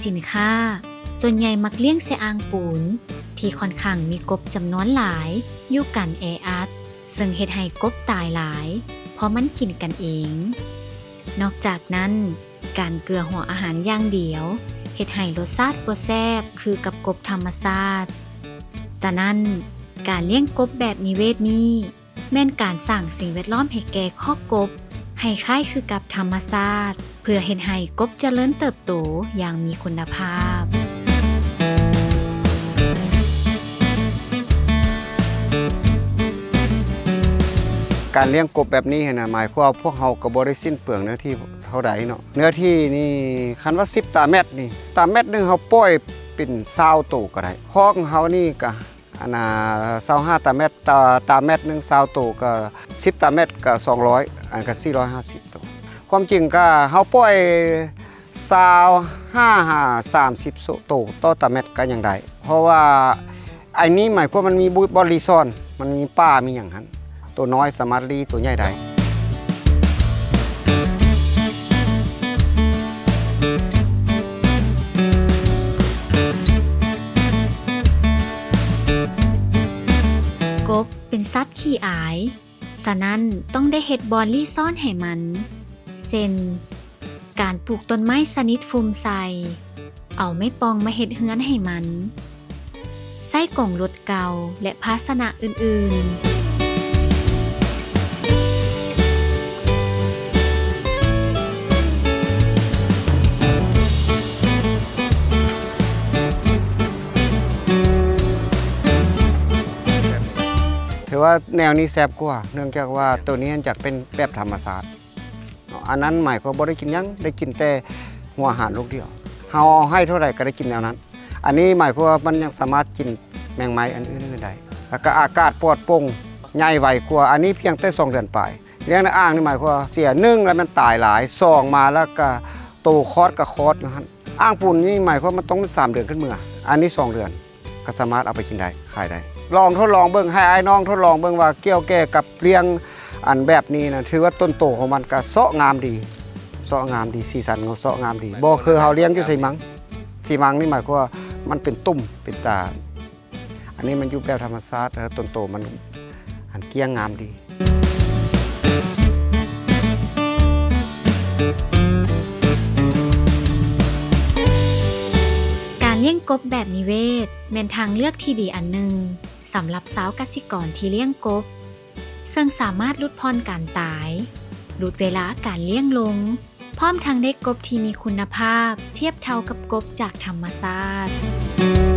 ກິນຂ້າ ສ່ວນໃຫຍ່ມັກລ້ຽງໃສ່ອ່າງປູນ ທີ່ຂ້ອນຂ້າງມີກົບຈຳນວນຫຼາຍ ຢູ່ກັນແອອັດ ເຊິ່ງເຮັດໃຫ້ກົບຕາຍຫຼາຍ ເພາະມັນກິນກັນເອງ. ນອກຈາກນັ້ນ, ການເກືອຫົວອາຫານຢ່າງດຽວ ເຮັດໃຫ້ລົດຊາດບໍ່ແຊບຄືກັບກົບທຳມະຊາດ. ສະນັ້ນ, ການລ້ຽງກົບແບບນິເວດນີ້ ແມ່ນການສ້າງສິ່ງແວດລ້ອມໃຫ້ແກ່ຄອກກົບ ໃຫ້ຄ້າຍຄືກັບທຳມະຊາດ ເພື່ອເຮັດໃຫ້ກົບຈະເລີນເຕີບໂຕຢ່າງມີຄຸນນະພາບ. ການລ້ຽງກົບແບບນີ້ຫັ້ນນະ ໝາຍຄວາມວ່າພວກເຮົາກໍບໍ່ໄດ້ສິ້ນເປືອງເນື້ອທີ່ເທົ່າໃດເນາະ. ເນື້ອທີ່ນີ້ ຄັນວ່າສິບຕາແມັດນີ້ ຕາແມັດໜຶ່ງເຮົາປ່ອຍເປັນຊາວໂຕກໍໄດ້. ຄອກເຮົານີ້ກະ ອັນນ່າ ຊາວຫ້າຕາແມັດ ຕາ ຕາແມັດໜຶ່ງ ຊາວໂຕ ກໍສິບຕາແມັດກໍສອງຮ້ອຍ ອັນກໍສີ່ຮ້ອຍຫ້າສິບໂຕ. ຄວາມຈິງກໍເຮົາປ່ອຍຊາວຫ້າຫາສາມສິບໂຕຕໍ່ຕາແມັດກໍຍັງໄດ້ ເພາະວ່າອັນນີ້ໝາຍຄວາມມັນມີ ບໍ່ ບ່ອນລີ້ຊ້ອນ ມັນມີປ່າມີຫຍັງຫັ້ນ ໂຕນ້ອຍສາມາດລີ້ໂຕໃຫຍ່ໄດ້. ກົບເປັນສັດຂີ້ອາຍ, ສະນັ້ນຕ້ອງໄດ້ເຮັດບ່ອນລີ້ຊ້ອນໃຫ້ມັນ ເຊັ່ນ ການປູກຕົ້ນໄມ້ຊະນິດຟຸມໃສ່, ເອົາໄມ້ປ່ອງມາເຮັດເຮືອນໃຫ້ມັນ, ໃຊ້ກົງລົດເກົ່າ ແລະ ພາຊະນະອື່ນໆ. ຖືວ່າແນວນີ້ແຊບກວ່າ ເນື່ອງຈາກວ່າໂຕນີ້ຈະເປັນແບບທຳມະຊາດເນາະ. ອັນນັ້ນໝາຍຄວາມບໍ່ໄດ້ກິນຫຍັງ ໄດ້ກິນແຕ່ຫົວອາຫານລູກດຽວ. ເຮົາເອົາໃຫ້ເທົ່າໃດກໍໄດ້ກິນແນວນັ້ນ. ອັນນີ້ໝາຍຄວາມວ່າມັນຍັງສາມາດກິນແມງໄມ້ອັນອື່ນໆໄດ້ ແລ້ວກໍອາກາດປອດໂປ່ງ ໃຫຍ່ໄວກວ່າ. ອັນນີ້ພຽງແຕ່ສອງເດືອນປາຍ. ລ້ຽງໃນອ່າງນີ້ໝາຍຄວາມວ່າເສຍ ໜຶ່ງ ແລ້ວມັນຕາຍຫຼາຍ, ສອງ ມາແລ້ວກໍໂຕຄອດກໍຄອດຢູ່ຫັ້ນ. ອ່າງປູນນີ້ໝາຍຄວາມວ່າມັນຕ້ອງສາມເດືອນຂຶ້ນເມືອ, ອັນນີ້ສອງເດືອນ ກໍສາມາດເອົາໄປກິນໄດ້ ຂາຍໄດ້. ລອງທົດລອງເບິ່ງ ໃຫ້ອ້າຍນ້ອງທົດລອງເບິ່ງວ່າກ່ຽວແກ່ກັບລ້ຽງອັນແບບນີ້ນະ ຖືວ່າຕົ້ນໂຕຂອງມັນກະເຊາະງາມດີ ເຊາະງາມດີ ສີສັນຂອງເຊາະງາມດີ ບໍ່ຄືເຮົາລ້ຽງຢູ່ໄຊມັງ. ໄຊມັງນີ້ໝາຍຄວາມວ່າມັນເປັນຕຸ່ມເປັນຕາ ອັນນີ້ມັນຢູ່ແບບທຳມະຊາດ ແລ້ວຕົ້ນໂຕມັນອັນກ້ຽງງາມດີ. ການລ້ຽງກົບແບບນິເວດ ແມ່ນທາງເລືອກທີ່ດີອັນໜຶ່ງສຳລັບຊາວກະສິກອນທີ່ລ້ຽງກົບ, ເຊິ່ງສາມາດຫຼຸດຜ່ອນການຕາຍ, ຫຼຸດເວລາການລ້ຽງລົງ, ພ້ອມທັງໄດ້ກົບທີ່ມີຄຸນນະພາບທຽບເທົ່າກັບກົບຈາກທຳມະຊາດ.